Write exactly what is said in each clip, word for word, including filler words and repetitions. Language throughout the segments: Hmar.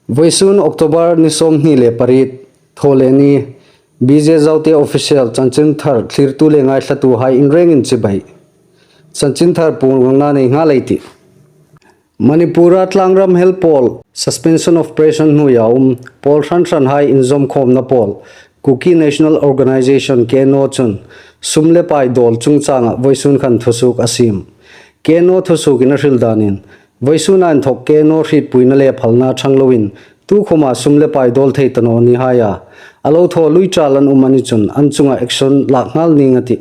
Vawisun October ni sawmhni le pariet, Thawleni, B J Zote Official chanchinthar thlirtu le ngaithlatuhai inrengin chibai. Chanchinthar puong rangna nei nghal ei tih. Manipura tlangram hel pawl, Suspension of Operation hnuoia um, pawl hran hranhai inzawmkhawmna pawl, Kuki National Organization, K N O chun sum le pai dawl chungchanga vawisun khan thusuok a siem. K N O thusuokin a hril danin, vawisuna inthok K N O hrietpuina le phalna ṭhang loin, tukhawma sum le pai dawl thei ta naw ni haia a lo thaw lui ṭal an um a ni chun, an chunga action lak nghal ning a tih.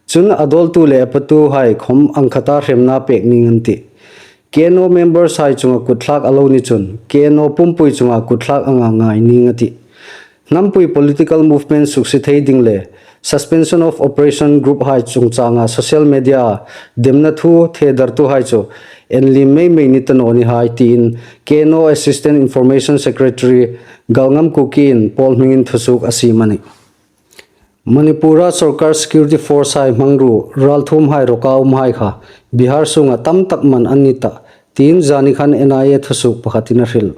Chun a dawltu le a patuhai khawm angkhata hremna pek ning an tih. K N O members hai chunga kutthlak a lo ni chun, K N O pumpui chunga kutthlak anga ngai ning a tih. Hnampui political movement suksiet thei ding le Suspension of Operation group hai chungchanga social media demna thu thedartuhai chu enlim mei mei ni ta naw ni hai tiin K N O Assistant Information Secretary Galngam Kuki in pawl hmingin thusuok a siem a nih. Manipura sorkar security force hai hmangruo ralthuomhai roka umhai kha Bihar sunga tam tak man an ni tah, tiin zani khan N I A thusuok pakhatin a hril.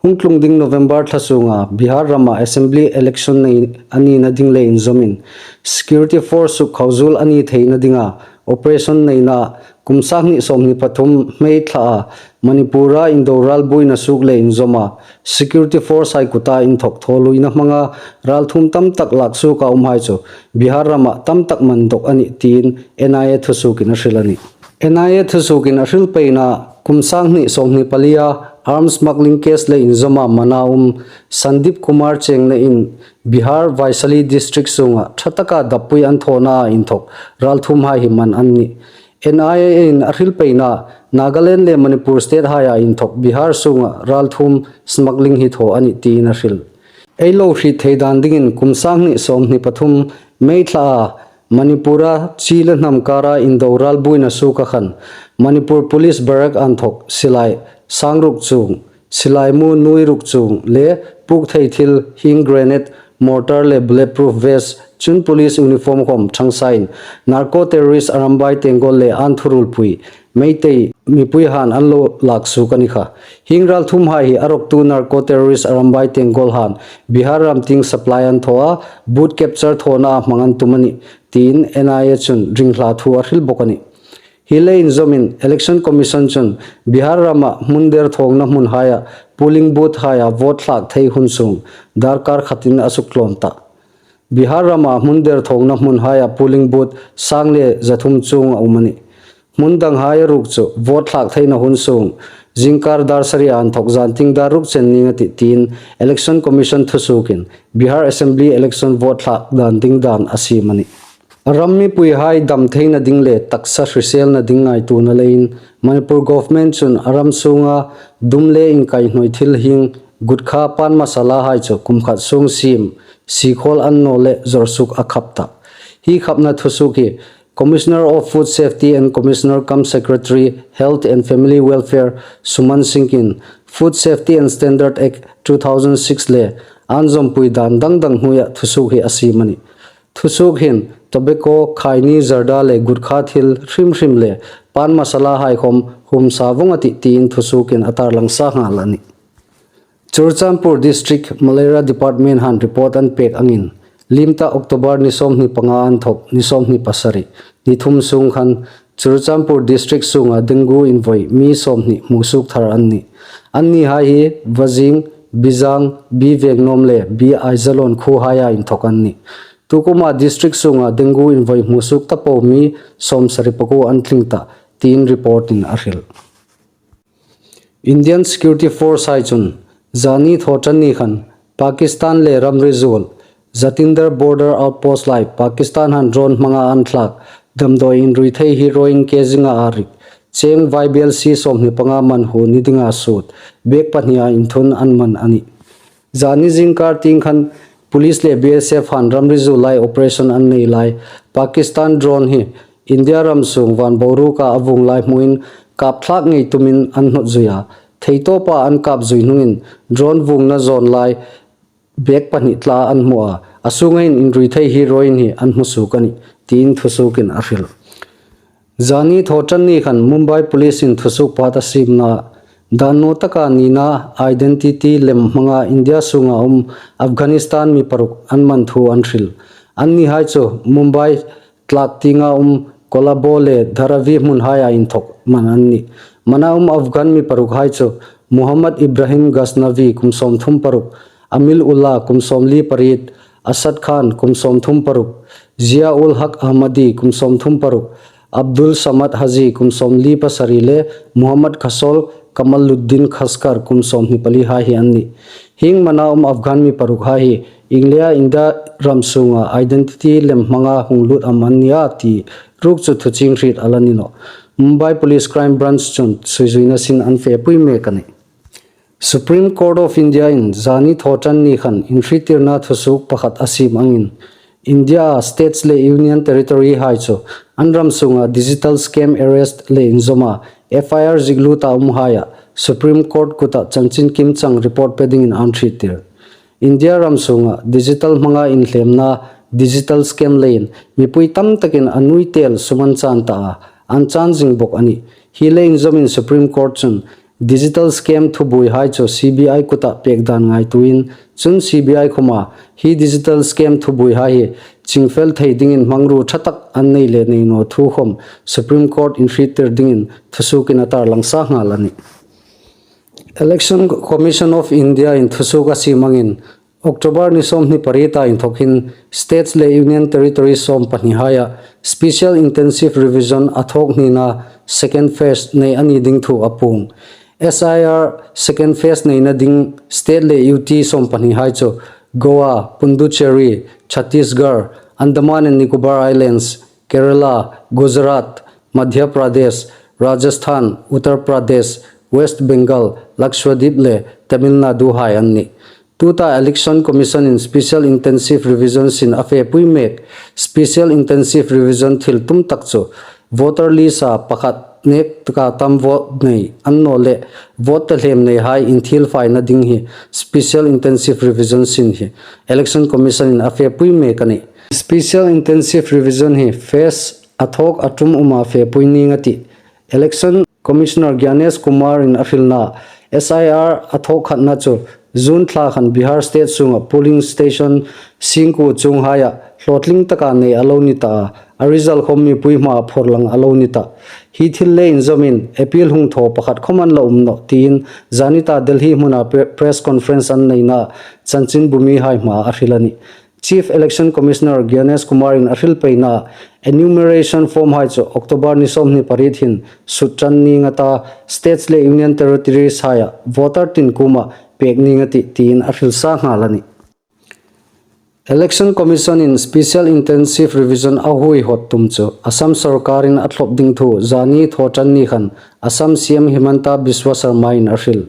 Hung tlung ding November thla sunga Bihar rama assembly election nei a nina ding le inzawmin security force sukkhauzuol a ni theina dinga operation neina kum sanghni sawmhni pathum May thla a Manipura indo ralbuoina suok le inzawma security force hai kuta inthok thawluina hmanga ralthuom tam tak lak suoka umhai chu Bihar rama tam tak man dawk a nih tiin N I A thusuokin a hril a nih. N I A thusuokin a hril peina kum sanghni sawmhni palia arms smuggling case le inzawma mana um Sandeep Kumar chengna in Bihar Vaishali district sunga ṭha taka dappui an thawna inthok ralthuomhai hi man an nih. N I A in a hril peina Nagaland le Manipur state haia inthok Bihar sunga ralthuom smuggling hi thaw a nih tiin a hril. Ei lo hriet thei dan dingin kum sanghni sawmhni pathum May thla a Manipura chi le hnam kara indo ralbuoina suoka khan Manipur Police Barrack inthok silai sangruk chuong, silai mu nuoi ruk chuong le puk thei thil hieng grenade, mortar le bulletproof vest, chun police uniform khawm ṭhang sain narco terrorist Arambai Tenggol le an thurulpui Meitei mipui han an lo lak suok a ni kha. Hieng ralthuomhai hi a roktu narco terrorist Arambai Tenggol han Bihar ram tieng supply an thaw a, booth capture thawna hmang an tum a nih, tiin N I A chun ringhla thu a hril bawk a nih. Hi le inzawmin Election Commission chun Bihar rama hmun der thawngna hmunhaia polling booth haia vote thlak thei hun sung darkar khatin a suktlawm tah. Bihar rama hmun der thawngna hmunhaia polling booth sang le zathum chuong a um a nih. Hmun danghai ruok chu vote thlak theina hun sung zingkar dar sari inthok zantieng dar ruk chen ning a tih tiin Election Commission thusuokin Bihar Assembly election vote thlak dan ding dan a siem a nih. Ram mipuihai dam theina ding le taksa hriselna ding ngaituona leiin Manipur government chun a ram sunga dum le inkaihnuoi thil hieng gutkha pan masala hai chu kum khat sung siem, sikhawl an naw le zawrsuok a khap tah. Hi khapna thusuok hi Commissioner of Food Safety and Commissioner cum Secretary Health and Family Welfare Suman Singh in Food Safety and Standard Act two thousand six le an zawmpui dan dang dang hnuoia thusuok hi a siem a nih. Thusuok hin tobacco, khaini, zarda le gutkha thil hrim hrim le pan masala hai khawm huom sa vawng a tih tiin thusuokin a tarlang sa nghal a nih. Churachandpur District Malaria Department han report an pek angin, limta October ni sawmhni panga inthok ni sawmhni pasari, ni thum sung khan Churachandpur District sunga dengue invoi mi sawmhni hmusuok thar an nih. Annihai hi Vazing, Bijang, B Vengnom le B Aizalon khuohaia inthok an nih. Tukuma district sunga dengue invoi hmusuok ta po mi sawmsari pakuo an tling tah, tiin report in a hril. Indian Security Force hai chun zani thawṭanni khan Pakistan le ramri zuol Jatinder Border Outpost lai Pakistan han drone hmanga an thlak damdawi inrui thei heroin kg nga a rik, cheng vaibelsie sawmhni panga manhu ni dinga suit bag pahnia inthun an man a nih. Zani zingkar tieng khan police le B S F han ramri zuol lai operation an nei lai Pakistan drone hi India ram sung van boruoka a vuong lai hmuin kap thlak ngei tumin an hnawt zui a. Theitawpa an kap zui hnungin drone vuongna zawn lai bag pahni tla an hmu a, a sunga hin inrui thei heroin hi an hmu suok a nih, tiin thusuokin a hril. Zani thawṭanni khan Mumbai Police in thusuok part a siemna Dan naw taka nina identity lem hmanga India sunga um Afghanistan mi paruk an man thu an hril. Annihai chu Mumbai tlak tienga um Colombo le Dharavi hmunhaia inthawk man an nih. Mana um Afghan mi parukhai chu Muhammad Ibrahim Ghaznavi, kum sawmthum paruk, Amin Ullah, kum sawmli pariet, Asad Khan, kum sawmthum paruk, Zia-ul-Haq Ahmadi, kum sawmthum paruk, Abdul Samad Haji, kum sawmli pasari le Muhammad Khasol Kamaluddin Khaskar, kum sawmhni palihai hi an nih. Hieng mana um Afghan mi parukhai hi ieng leia India ram sunga identity lem hmanga hung lut am an nia ti ruok chu thuchieng hriet a la ni nawh. Mumbai Police Crime Branch chun suizuina sin an fepui mek a nih. Supreme Court of India in zani thawṭanni khan inhriettirna thusuok pakhat a siem angin, India states le Union Territory hai chu an ram sunga digital scam arrest le inzawma F I R ziekluta umhaia Supreme Court kuta chanchin kimchang report pe dingin an hriettir. India ram sunga digital hmanga inhlemna, digital scam leiin mipui tam takin a nuitel sum an chan ta a, an chan zing bok a nih. Hi le inzawmin Supreme Court chun digital scam thubuoihai chu C B I kuta pek dan ngaituoin, chun C B I khoma hi digital scam thubuoihai hi chingfel thei dingin hmangruo ṭha tak an nei le nei naw thu khom Supreme Court inhriettir dingin thusuokin a tarlang sa nghal a nih. Election Commission of India in thusuok a siem angin, October ni sawmhni parieta inthawk hin states le Union Territories sawm pahnihaia Special Intensive Revision a thawk hnina second phase nei a ni ding thu a puong. S I R second phase neina ding state le U T sawm pahnihai chu Goa, Puducherry, Chhattisgarh, Andaman and Nicobar Islands, Kerala, Gujarat, Madhya Pradesh, Rajasthan, Uttar Pradesh, West Bengal, Lakshadweep le Tamil Nadu hai an nih. Tuta Election Commission in Special Intensive Revision sin a fepui mek, Special Intensive Revision thil tum tak chu voter list-a pakhat nek taka tam vote nei an naw le vote tahlem neihai inthielfaina ding hi Special Intensive Revision sin hi Election Commission in a fepui mek a nih. Special Intensive Revision hi phase a thawk a tum uma fepui ning a tih. Election Commissioner Gyanesh Kumar in a hrilna, S I R a thawk khatna chu June thla khan Bihar State sunga polling station singkuo chunghaia hlawtling taka nei a lo ni ta a, a result khom mipui hmaa phawrlang a lo ni ta. Hi thil le inzawmin appeal hung thaw pakhat khom an la um nawh tiin zanita Delhi hmuna pre-, press conference an neina chanchinbu mihai hmaa a hril a nih. Chief Election Commissioner Gyanesh Kumar in a hril peina enumeration form hai chu October ni sawmhni pariet hin sut ṭan ning a ta, states le Union Territories haia voter tin kuoma pek ning a tih tiin a hril sa nghal a nih. Election Commission in Special Intensive Revision a huihawt tum chu Assam sorkarin a thlop ding thu zani thaw ṭan ni khan Assam C M Himanta Biswa Sarma in a hril.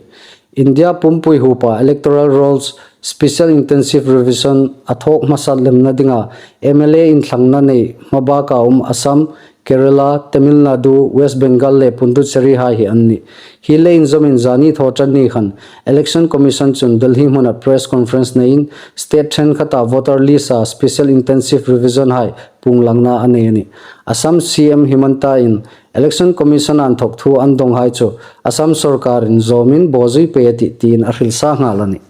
India pumpui huopa Electoral Rolls Special Intensive Revision a thawk hmasa lemna dinga M L A inthlangna nei hmabaka um Assam, Kerala, Tamil Nadu, West Bengal le Puducherry hai hi an nih. Hi le inzawmin zani thaw ṭan ni khan Election Commission chun Delhi hmuna press conference neiin state ṭhenkhata voter list-a Special Intensive Revision hai puonglangna a nei a nih. Assam C M Himanta in Election Commission a inthawk thu an dawnghai chu Assam sorkarin zawmin bawzui pei a tih tiin a hril sa nghal a nih.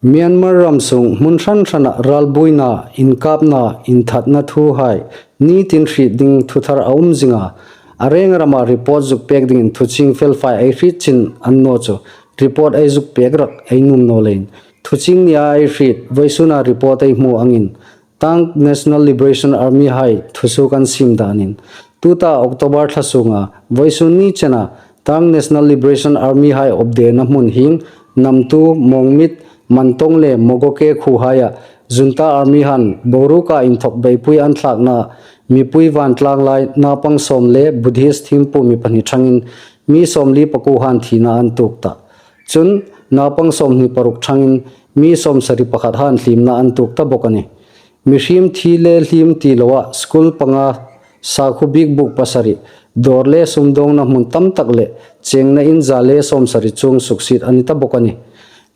Myanmar ram sung hmun hran hrana ralbuoina, inkapna, inthatna thuhai nitin hriet ding thuthar a um zinga, a reng rama report zuk pek dingin thuchieng felfai ei hriet chin an naw chu report ei zuk pek rak ei nuom naw leiin, thuchieng nia ei hriet vawisuna report ei hmu angin, Tang National Liberation Army hai thusuok an siem danin, tuta October thla sunga vawisun ni chena Tang National Liberation Army hai awpdena hmun hieng Namtu, Mongmit, Mantong le Mogoke khuohaia Junta Army han boruoka inthawk beipui an thlakna mipui vantlanglai naupang sawm le Buddhist thiempu mi pahni ṭhangin mi sawmli pakuo han thina an tuok ta. Chun naupang sawmhni paruk ṭhangin mi sawmsari pakhat han hliemna an tuok ta bok a nih. Mihriem thi le hliem ti loa school panga sakhuo bik buk pasari, dawr le sumdawngna hmun tam tak le chengna in za le sawmsari chuong suksiet a ni ta bok a nih.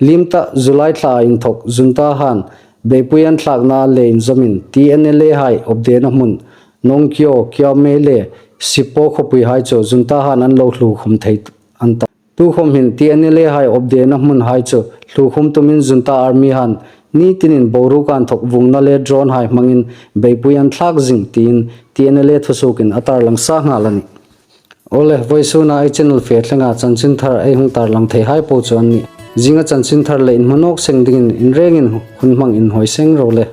Liem ta July thlaa inthawk Junta han beipui an thlakna le inzawmin T N L A hai awpdena hmun Nongkyo, Kyawmei le Sipo khawpuihai chu Junta han an lo hluo khum thei an ta. Tukhawm hin T N L A hai awpdena hmunhai chu hlukhum tumin junta army han ni tinin boruok inthawk vungna le drone hai hmangin beipui an thlak zing tiin T N L A thusuokin a tarlang sa nghal a nih. Awle, vawisuna ei channel fe thlenga chanchinthar ei hung tarlang theihai po chu an nih. Zinga chanchinthar le inhmu nawk seng dingin inrengin hun hmang inhawi seng ro le.